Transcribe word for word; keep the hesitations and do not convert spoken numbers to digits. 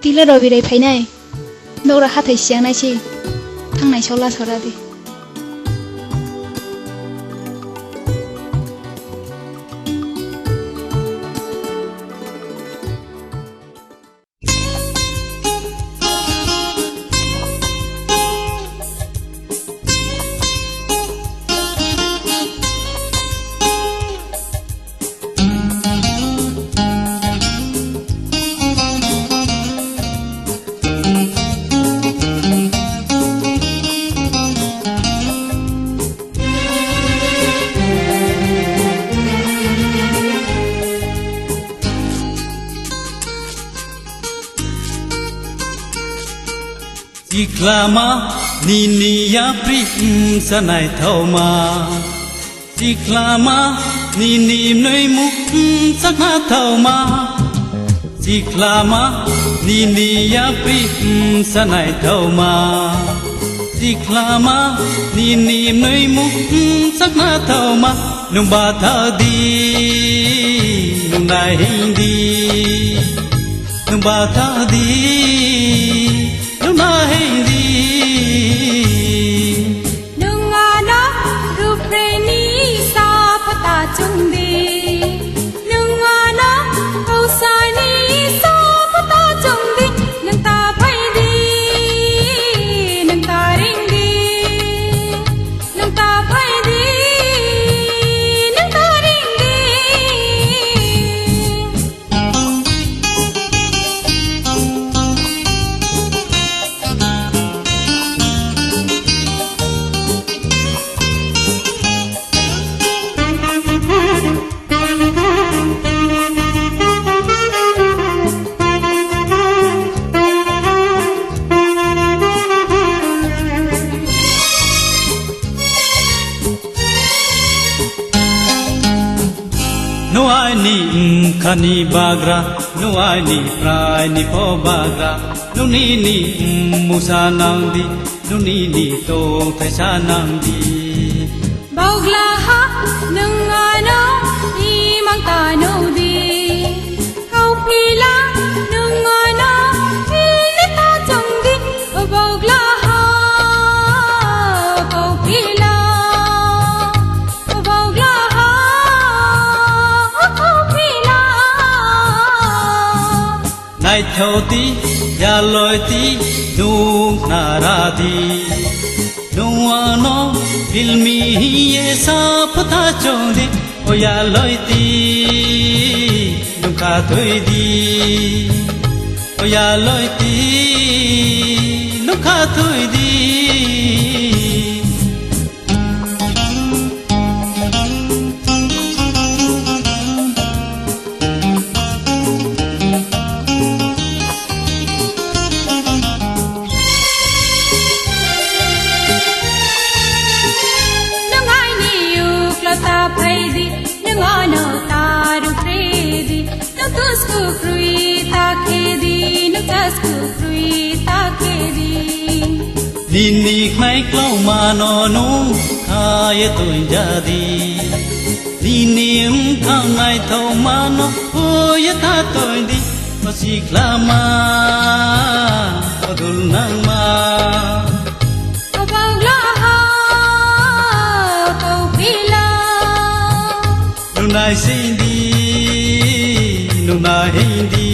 Tile Robi rai phainai. Nogra hathai siyangnai se. Thangnai sola sora di. Sikhlama nini yapri, mm, sanai thauma. Sikhlama nini mnoimung, mm, sakna thauma. Sikhlama nini yapri, mm, sanai thauma. Sikhlama nini mnoimung, mm, sakna thauma. Nwng bathak di, nwng nai hing di. Nwng bathak di, nwng nai hing di. Nwng ano ruphreini sap ta chwng di. Nwng ano kausaini sap ta chwng di. Nwng ta phai di, nwng ta ring di. Nwng ta phai di, nwng ta ring di. Nwng aini, mm, khani bagra, nwng aini praini pho bagra, nwng nini, mm, musa nang di, nwng nini tongthai sa nang di. Bauglaha nwng ano imang ta nudi. Kaupila nwng ano hili ta chwng di. Bauglaha, kaupila, bauglaha, kaupila. Naithok di, yaloi di, nwng nara di. Nwng ano filmi hiye sap ta chwng di. O yaloi di, nwng kha thwi di. O yaloi di, nwng kha thwi di. Nwng aini uklo ta phai di, nwng ano ta ruphre di, nwng tusku krwi ta khe di, nwng chasku krwi ta khe di. Nini khnai klaumano nwng khaye tongja di. Nini wngthang naithokmano huye ta tongdi. O sikhlama, o dulnangma. O bauglaha, o kaupila. Nunai sindi, nunai hindi.